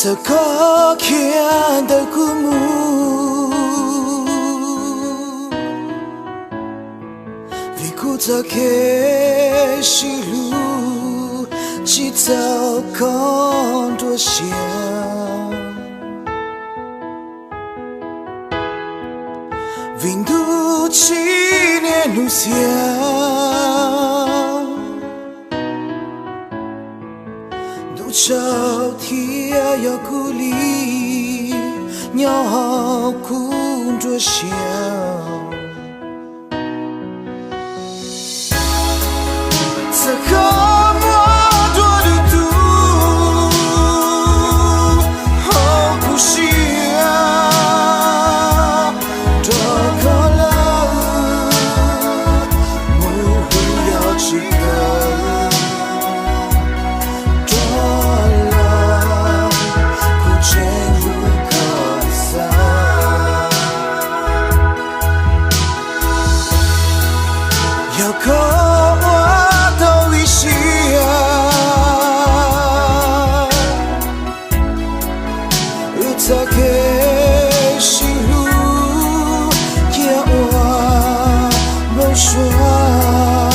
Txawm koj khiav ntawm kuv mus, vim kuv txoj kev sib hlub tsis txaus koj nruab siab. Vim ntuj tsim niaj hnub xiab, ntuj tsaus thiab yog kuv li, nyob hauv kuv nruab siab. Txawm koj muab dua lwm tus hauv kuv siab, rau koj lawm mus hlub yog tsis tau, rau los kuv tseem hlub koj xav. Yog koj ua tau ib siab, wb txoj kev sib hlub cia ua npau suav.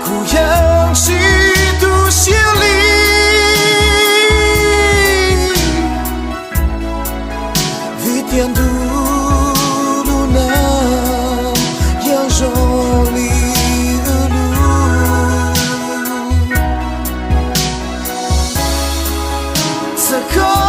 Kuv yeej tsis tu siab li, vim tias ntuj lub neej yeej zoo li wb lub. Txawm koj